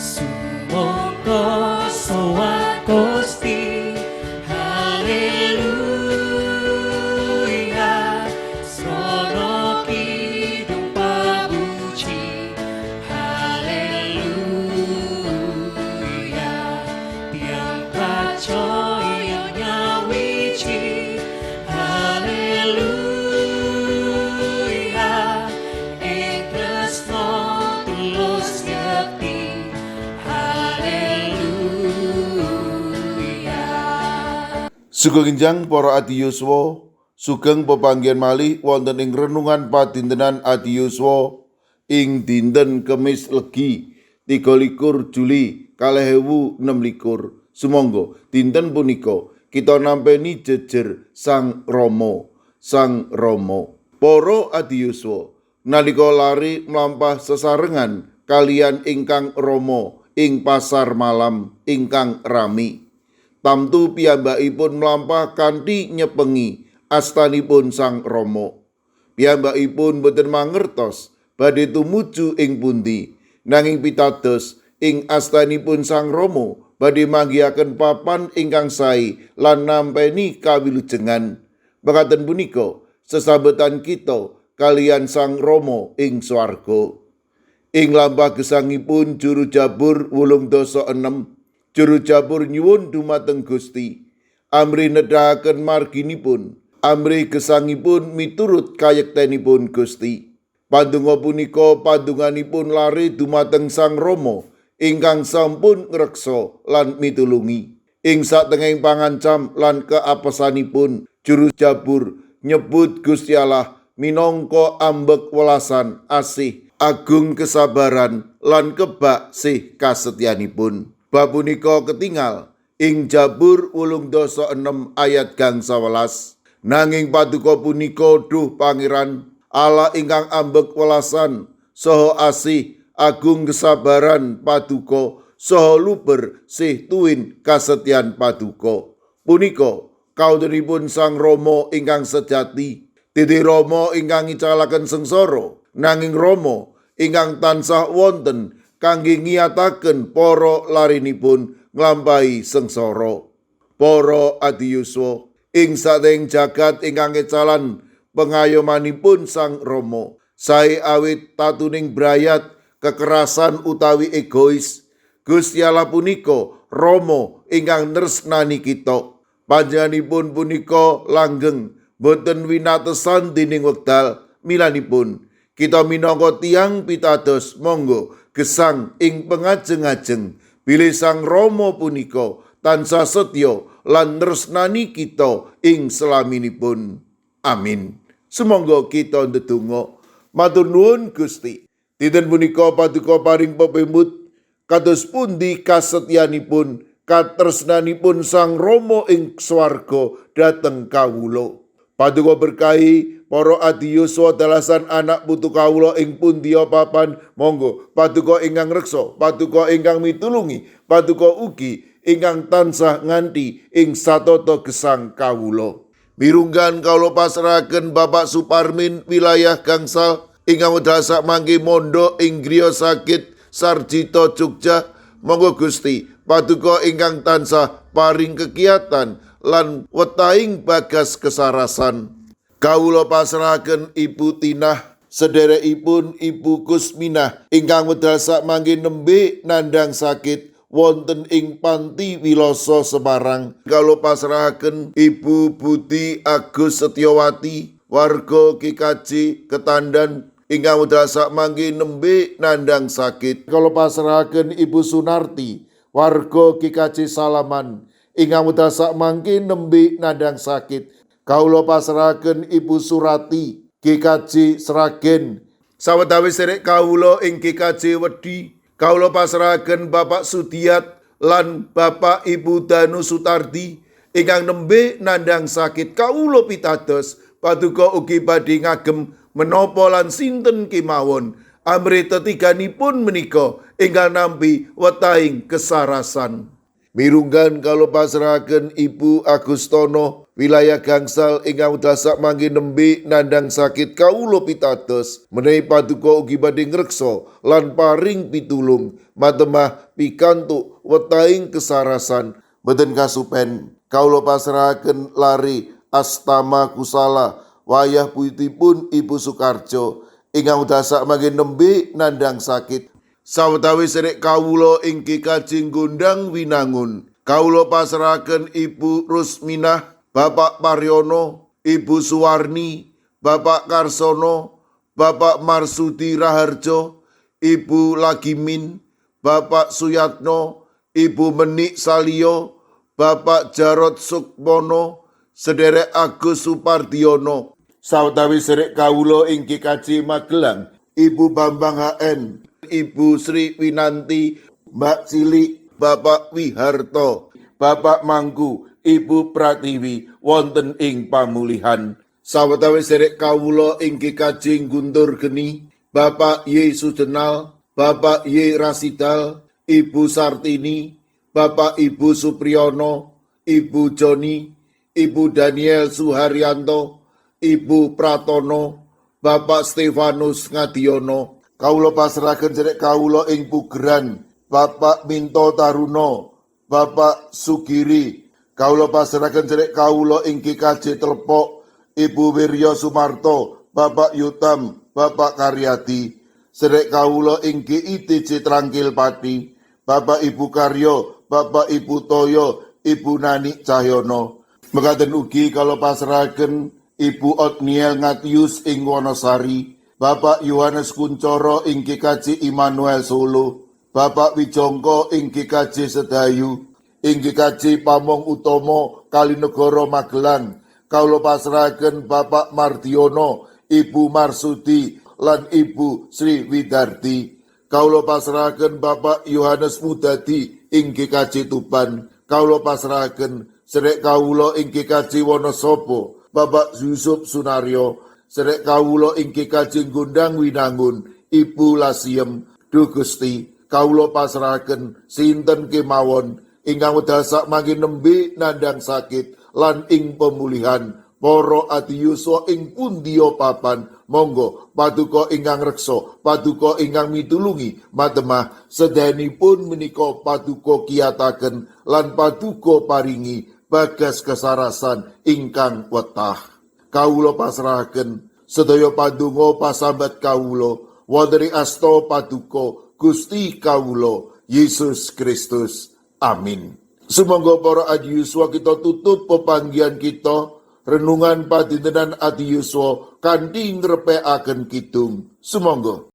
Sumangga sowan Gusti. Haleluya. Srana kidung papuji. Haleluya. Tiyang pracaya nyawiji. Haleluya. Ing tresna tulus yekti. Haleluya. Sugeng enjang para adi yuswa, sugeng pepanggihan malih wonten ing renungan padintenan adi yuswa ing dinten Kemis Legi 23 Juli 2026. Sumangga dinten punika kita nampeni jejer Sang Rama, Sang Rama. Para adi yuswa, nalika lari mlampah sesarengan kaliyan ingkang Rama ing pasar malam ingkang rami. Tamtu piyambakipun mlampah kanthi nyepengi astanipun Sang Rama. Piyambakipun boten mangertos badhe tumuju ing pundi, nanging pitados ing astanipun Sang Rama badhe manggihaken papan ingkang sae lan nampeni kawilujengan. Mekaten punika sesabetan kita kaliyan Sang Rama ing swarga. Ing lampah gesangipun juru jabur 86, juru jabur nyuwun dumateng Gusti amrih nedahaken marginipun, amrih gesangipun miturut kayektenipun Gusti. Pandonga punika pandonganipun lare dumateng Sang Rama ingkang sampun ngreksa lan mitulungi. Ing satengahing pangancam lan keapesanipun, juru jabur nyebut Gusti Allah minangka ambek welasan asih, agung kesabaran lan kebak sih kasetyanipun. Bab punika ketingal ing Jabur 86 ayat 11. Nanging paduka punika, duh Pangeran Allah ingkang ambek welasan saha asih, agung kesabaran paduka saha luber sih tuwin kasetyan paduka. Punika kawontenipun Sang Rama ingkang sejati, dudu Rama ingkang ngicalaken sengsara, nanging Rama ingkang tansah wonten kangge ngiyataken para larinipun nglampahi sengsara. Para adiyuswa, ing satengahing jagat ingkang kecalan pengayomanipun Sang Rama, sae awit tatuning brayat kekerasan utawi egois, Gusti Allah punika Rama ingkang nresnani kita. Panjenenganipun punika langgeng, boten winatesan dening wekdal. Milanipun kita minangka tiyang pitados monggo gesang ing pengajeng-ajeng bilih Sang Rama punika tansah setya lan nresnani kita ing selaminipun. Amin. Sumangga kita ndedonga. Matur nuwun, Gusti. Dinten punika paduka paring pepemut kados pundi kasetyanipun, katresnanipun Sang Rama ing swarga dhateng kawula. Paduka berkahi para adi yuswa dalasan anak putu kawula ing pundi papan. Monggo paduka ingkang reksa, paduka ingkang mitulungi, paduka ugi ingkang tansah nganti ing satata gesang kawula. Mirunggan kawula pasrahaken Bapak Suparmin wilayah Gangsal ingkang wekdal sakmangke mondok ing griya sakit Sarjito Jogja. Monggo Gusti paduka ingkang tansah paring kegiatan lan wetahing bagas kesarasan. Kawula pasrahaken Ibu Tinah, sederekipun Ibu Kusminah ingkang wekdal sakmangke nembe nandhang sakit wonten ing Panti Wiloso Semarang. Kawula pasrahaken Ibu Budi Agus Setiawati, warga GKJ Ketandan ingkang wekdal sakmangke nembe nandhang sakit. Kawula pasrahaken Ibu Sunarti, warga GKJ Salaman ingkang wekdal sakmangke nembe nandhang sakit. Kawula pasrahaken Ibu Surati, GKJ Sragen. Sawetawis sedherek kawula ing GKJ Wedi, kawula pasrahaken Bapak Sudiat lan Bapak Ibu Danu Sutardi ingkang nembe nandhang sakit. Kawula pitados paduka ugi badhe ngagem menapa lan sinten kemawon amrih tetiganipun menika enggal nampi wetahing kesarasan. Mirunggan kawula pasrahaken Ibu Agustono, Wilayah gangsal ingkang wekdal sakmangke nembe nandhang sakit kawula pitados menawi paduka ugi badhe ngreksa lan paring pitulung matemah pikantuk wetahing kesarasan. Boten kasupen kawula pasrahaken lari Astama Kusala wayah putipun Ibu Sukarjo ingkang wekdal sakmangke nembe nandhang sakit. Sawetawis sedherek kawula ing GKJ Gondang Winangun, kawula pasrahaken Ibu Rusminah, Bapak Paryono, Ibu Suwarni, Bapak Karsono, Bapak Marsudi Raharjo, Ibu Lagimin, Bapak Suyatno, Ibu Menik Salio, Bapak Jarod Sukmono, Sederek Agus Supardiono. Sawetawis sedherek kawula ing GKJ Magelang, Ibu Bambang HN, Ibu Sri Winanti, Mbak Cilik, Bapak Wiharto, Bapak Mangku, Ibu Pratiwi wonten ing pamulihan. Sawetawis sedherek kawula ing GKJ Guntur Geni, Bapak Y Sujenal, Bapak Y Rasidal, Ibu Sartini, Bapak Ibu Supriyono, Ibu Joni, Ibu Daniel Suharyanto, Ibu Pratono, Bapak Stefanus Ngadiono. Kawula pasrahaken sedherek kawula ing Pugeran, Bapak Minto Taruno, Bapak Sugiri. Kawula pasrahaken sedherek kawula ing GKJ Telepok, Ibu Wirya Sumarto, Bapak Yutam, Bapak Karyadi. Sedherek kawula ing GITC Trangkil Pati, Bapak Ibu Karyo, Bapak Ibu Toyo, Ibu Nani Cahyono. Mekaten ugi kawula pasrahaken Ibu Otniel Ngatius ing Wonosari, Bapak Yohanes Kuncoro ing GKJ Immanuel Solo, Bapak Wijongko ing GKJ Sedayu, ing GKJ Pamong Utomo Kalinegoro Magelang. Kawula pasrahaken Bapak Mardiono, Ibu Marsudi lan Ibu Sri Widardi. Kawula pasrahaken Bapak Yohanes Mudadi ing GKJ Tuban. Kawula pasrahaken sedherek kawula ing GKJ Wonosobo, Bapak Yusuf Sunaryo. Sedherek kawula ing GKJ Gondang Winangun, Ibu Lasiem. Duh Gusti, kawula pasrahaken sinten kemawon ingkang wekdal sakmangke nembe nandhang sakit lan ing pemulihan. Para adiyuswa ing pundiya papan, monggo paduka ingkang reksa, paduka ingkang mitulungi matemah sedayanipun menika paduka kiyataken lan paduka paringi bagas kesarasan ingkang wetah. Kawula pasrahaken sedaya pandonga pasambat kawula wonten ing asta paduka Gusti kawula Yesus Kristus. Amin. Sumangga para adiyuswa kita tutup pepanggihan kita renungan padintenan adiyuswa kanthi ngrepekaken kidung. Sumangga.